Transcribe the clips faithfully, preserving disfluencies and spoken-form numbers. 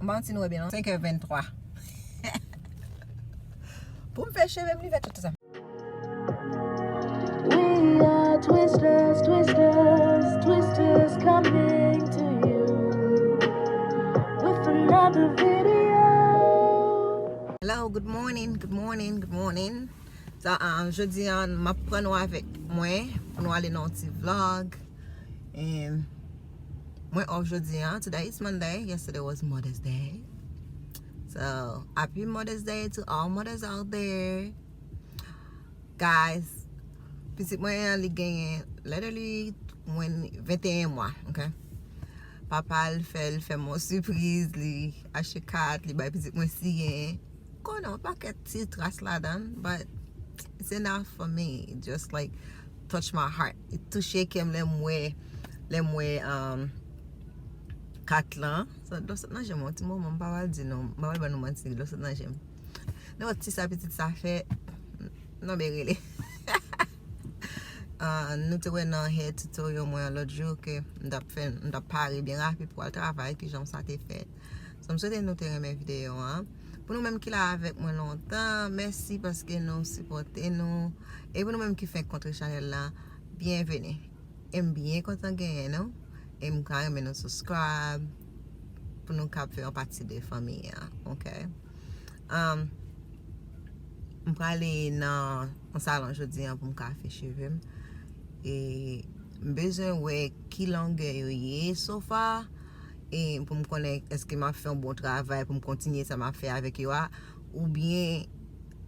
M pa manti nou, ebyen non, senk è venntwa. Pou m fè cheve m, li fè tout sa. We are Twistlers, Twistlers, Twistlers coming to you with another video. Hello, good morning, good morning, good morning. So, um, jodi a, m ap pran nou avèk mwen pou nou ale nan yon ti vlog. And mwen off jodi a. Today is Monday. Yesterday was Mother's Day. So, happy Mother's Day to all mothers out there. Guys, pitit mwen an, li genyen literally mwen venteyen mwa, ok? Papa l fè l fè m yon sipriz, li achte kat, li bay pitit mwen siyen. Konnen yon pakèt ti tras ladan, but it's enough for me. It just, like, touch my heart. It touche kè m lè m wè, lè m wè, um, kat lan. So, dlo sot nan je m, yon ti moman, m pa pral di nou, m pa pral ban nou manti, dlo sot nan je m. Nenpòt ti sa pitit sa fè, non, ben rele. Ah, nou te wè nan hair tutorial mwen an lòt jou ke m t ap fè, m t ap pare byen rapid pou al travay, kijan sa te fèt. So, m swete nou te renmen videyo an. Pou nou menm ki la avèk mwen lontan, mèsi paske nou sipòte nou. E pou nou menm ki fenk kontre chanèl la, byenveni. E m byen kontan genyen nou. E m ka renmen nou subscribe pou nou kab fè yon pati de fanmi an, ok? Um, m prale nan yon salon jodi an pou m ka fè cheve m. E m bezwen wè ki longè yo ye so far. E pou m konnen èske m ap fè yon bon travay pou m kontinye sa m ap fè avèk yo a, oubyen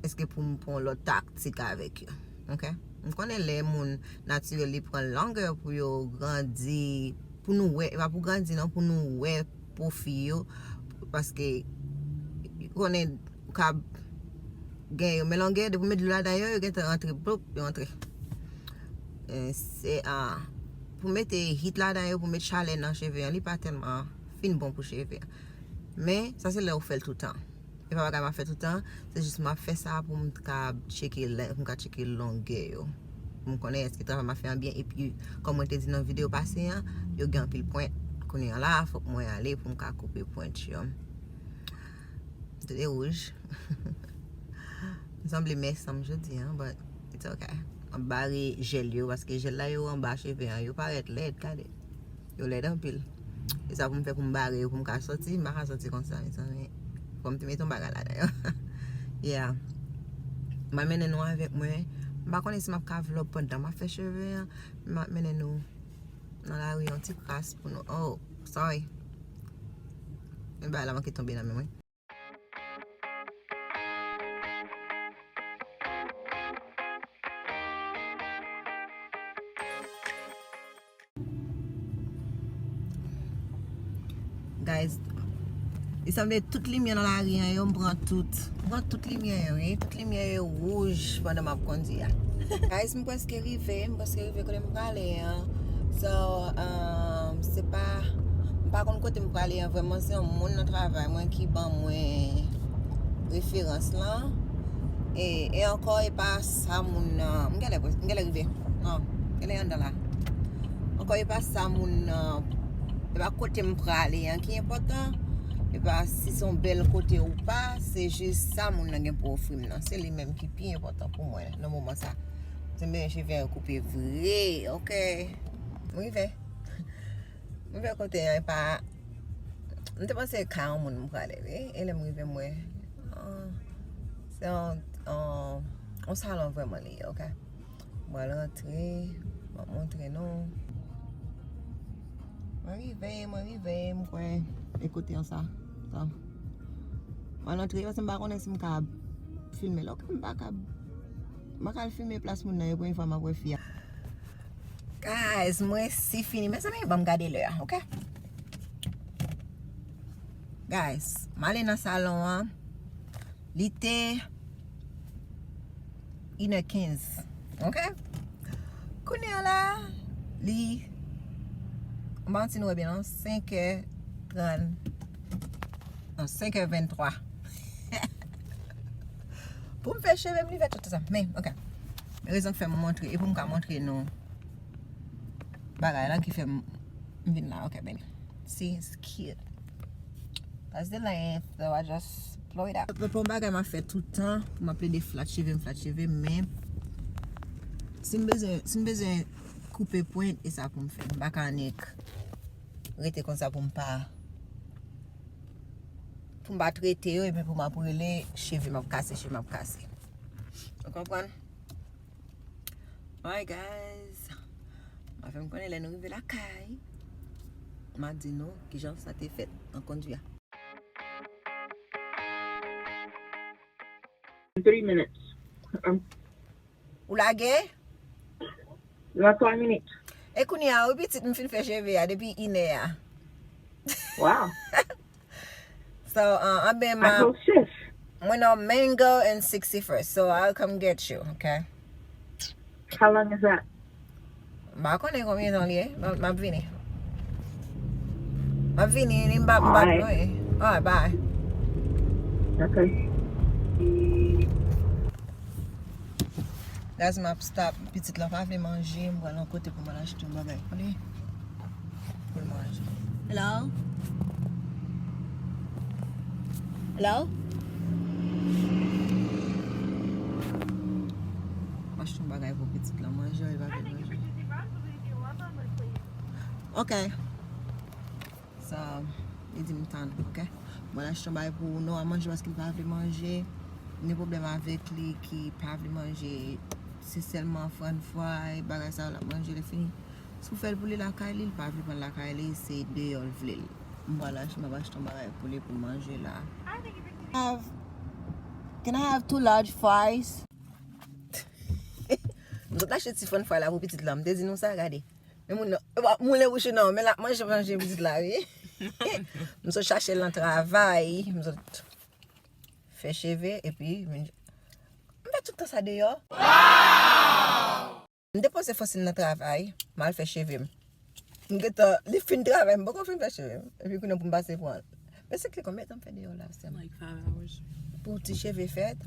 èske pou m pran yon lòt taktik avèk yo. Ok? M konnen lè moun natirèl li pran longè pou yo grandi, pou nou wè, e pa pou grandi non, pou nou wè pwofi yo, paske ou konnen ou ka gen yo, men longè, depi w met dlo ladan yo, yo gentan rantre, plop, yo rantre. E, se, ah, pou mete heat ladan yo, pou met chalè nan cheve an, li pa tèlman fin bon pou cheve an. Men, sa se lè ou fè l toutan. E pa bagay m ap fè toutan, se jis m ap fè sa pou m ka tcheke lè, pou m ka tcheke longè yo. Pou m konnen èske travay m ap fè an byen, epi, kòm mwen te di nan videyo pase an, yo gen anpil pwent. Kounye a la, fòk mwen ale pou m ka koupe pwent yo. Tout e wouj. M sanble mè san m jodi an, but it's ok. M ap bare jèl yo, paske jèl la yo anba cheve an, yo parèt lèd, gade. Yo lèd anpil. E sa pou m fè pou m bare yo, pou m ka sòti, m pa ka sòti konsa, mezanmi. Fò m te mete yon bagay ladan yo. Yeah. M ap mennen nou avèk mwen. M pa konnen si m ap ka vlog pandan m ap fè cheve an, men m ap mennen nou nan lari yon ti kras pou nou. Oh, sorry. Men bagay la manke tonbe nan men mwen. Guys, li sanble tout limyè nan lari an yo, m pran tout. M pran tout limyè yo, wi. Tout limyè yo wouj pandan m ap kondui a. Guys, m prèske rive, m prèske rive kote m prale an. So, um, se pa, m pa konn kote m prale an vrèman, se yon moun nan travay mwen ki ban mwen referans lan. E, e ankò, e pa sa moun nan, m genlè, m genlè rive. Non, m genlè anndan la. Ankò, e pa sa moun nan, e pa kote m prale an ki enpòtan. E pa si se yon bèl kote ou pa, se jis sa moun nan gen pou ofri m nan. Se li menm ki pi enpòtan pou mwen nan moman sa. Se m bezwen cheve an koupe vre, ok? M rive. M rive kote an, e pa, m te panse kay yon moun m prale, wi. E lè m rive, m wè, ah, se yon, yon, yon salon vrèman li ye, ok? M pral rantre, m ap montre nou. Mwen rive, mwen rive, m kwè. E kote an sa? Sa. Mwen rantre, paske m pa konnen si m ka filme la. Ok, m pa ka, m pa ka al filme plas moun nan, e premye fwa m ap wè fi a. Guys, mwen si fini. Mezanmi, ban m gade lè a, ok? Guys, m ale nan salon an. Li te inè kenz. Ok? Kounye a la, li, m pa manti nou, ebyen non, senkè trant, non, senkè venntwa. Pou m fè cheve m, li fè tout sa. Men, ok. Men rezon k fè m montre, e pou m ka montre nou bagay la ki fè m, m vin la. Ok, men. See, it's cute. That's the length, so I just blow it out. Bon, bagay m ap fè tout tan, pou m ap plede flat cheve m, flat cheve m, men si m bezwen, si m bezwen koupe pwent, e sa pou m fè. M pa ka annik rete konsa pou m pa, pou m pa trete yo, epi pou m ap rele, cheve m ap kase, cheve m ap kase. Ou konprann? Alright, guys. M a fè m konnen lè nou rive lakay, m a di nou kijan sa te fèt nan kondwi a. Three minutes. Um, Ou lage? Nan twa minit. E kounye a, wi pitit, m fin fè cheve a depi inè a. Wow. So, uh, anben, I ma, feel shift. mwen nan Mango and sixty-first, so I'll come get you, okay? How long is that? M pa konnen konbyen tan li ye. M ap, m ap vini. M ap vini, m pa, m pa, Alright. Wi. Alright, bye. Okay. Guys, m ap stop. Pitit la pa vle manje. M pral yon kote pou m al achte yon bagay pou li. Pou l manje. Hello? Hello? M achte yon bagay pou pitit la manje, li pa vle manje. Ok. So, li di m tann, ok? Mwen achte yon bagay pou Noah manje paske li pa vle manje. M gen pwoblèm avèk li ki pa vle manje. Se sèlman french fry, bagay sa yo l ap manje, lè fini. Si w fè l pou li lakay li, li pa vle pran l lakay li, se deyò l vle l. M pral achte, m ap achte yon bagay pou li pou l manje la. Have, can I have two large fries? M sot achte ti french fry la pou pitit la. M te di nou sa, gade. Men moun nan, epa, moulen bouch ou non, men l ap manje, manje pitit la, wi. M sot chache l nan travay, m sot fè cheve, epi m, m fè tout tan sa deyò. M te panse fòs li nan travay, m al fè cheve m. M gentan, li fin travay, m poko fin fè cheve m. Epi kounye a pou m pase pran l. Men se ki konbyen tan m fè deyò la, sè m? Like five hours. Pou ti cheve fèt,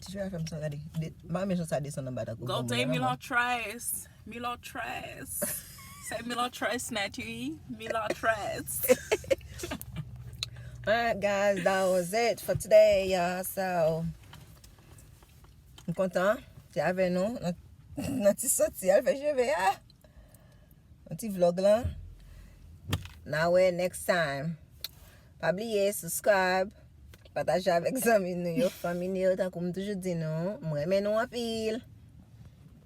ti cheve fè m sa, gade. De, m pa renmen jan sa desann anba tankou Go granmoun take nan, non. Milan Tres. Milan Tres. Say Milan Tres, Natty. Milan Tres. Alright, guys, that was it for today, y'all. So, m kontan te avè nou nan, nan ti soti al fè cheve a. Yon ti vlog lan. N a wè next time. Pa bliye subscribe, pataje avèk zanmi nou yo, fanmi nou yo, tankou m toujou di nou, m renmen nou anpil.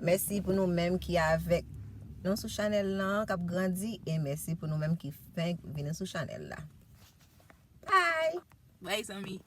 Mèsi pou nou menm ki avèk nou sou chanèl lan, k ap grandi, e mèsi pou nou menm ki fenk vini sou chanèl la. Bye! Bye, zanmi.